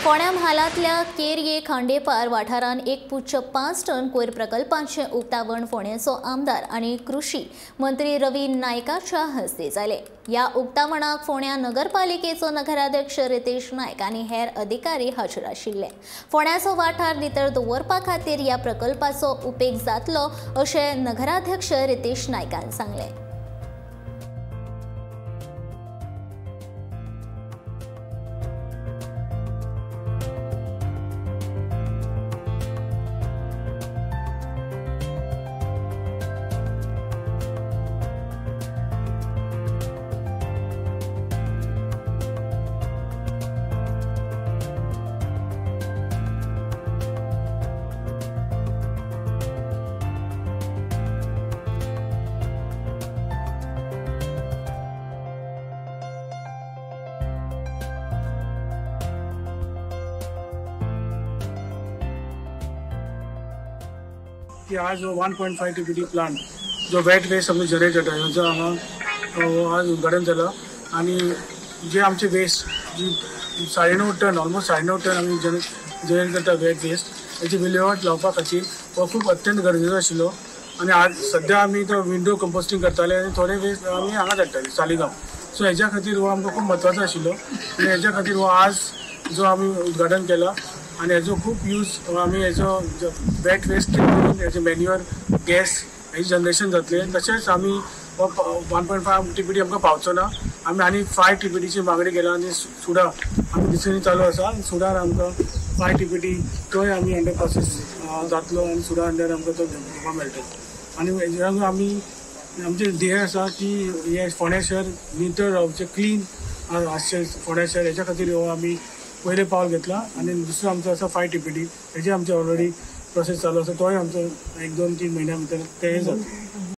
फोंड्या म्हालांतल्या केरये खांडेपार वाठारांत 1.5 टन कोयर प्रकल्पांचें उक्तावण फोंड्याचो आमदार आनी कृषी मंत्री रवी नायकाच्या हस्ते जालें। ह्या उक्तावणाक फोंड्या नगरपालिकेचो नगराध्यक्ष रितेश नायक आनी हेर अधिकारी हाजीर आशिल्ले। फोंड्याचो वाठार नितळ दवरपा खातीर ह्या प्रकल्पाचो उपेग जातलो अशें नगराध्यक्ष रितेश नायकान सांगलें। की आज 1.5 TPD plant जो वेट वेस्ट आमचो जनरेट जाता हेजो हांगा आज उद्घाटन जाला आनी जे आमचे वेस्ट जी 9.5 टन ऑलमोस्ट 9.5 टन आमी जनरेट करता वेट वेस्ट हेची विलेवाट लावपा खातीर हो खूब अत्यंत गरजेचो आशिल्लो आनी आज सद्या आमी तो विंडो कंपोस्टींग करताले आनी थोडे वेस्ट आमी हांगा धाडटाले सालिगांव। सो हेज्या खातीर हो आमकां खूब म्हत्वाचो आशिल्लो आनी हेज्या खातीर हो आज जो आमी उद्घाटन केला आनी हेजो खूब यूज आमी हेजो वेट वेस्ट करून हेजे मॅन्युअर गॅस हेजी जनरेशन जातलें। तशेंच आमी 1.5 TPD आमकां पावचो ना, आमी आनी 5 TPDची मागणी केला आनी सुडा आमी दिसांनी चालू आसा आनी सुडार आमकां 5 TPD तोय आमी अंडर प्रोसेस जातलो आनी सुडा अंडर आमकां तो घेवपाक मेळटलो। आनी हेज्या आमी आमचें ध्येय आसा की हें फोंड्या शहर नितळ रावचें, क्लीन आसचें फोंड्या शहर, हेज्या खातीर हो आमी पयलें पावल घेतला आनी दुसरो आमचो आसा 5 TPD हेजे आमचे ऑलरेडी प्रोसेस चालू आसा, तोय आमचो 1-2-3 म्हयन्या भितर तेय जातलो।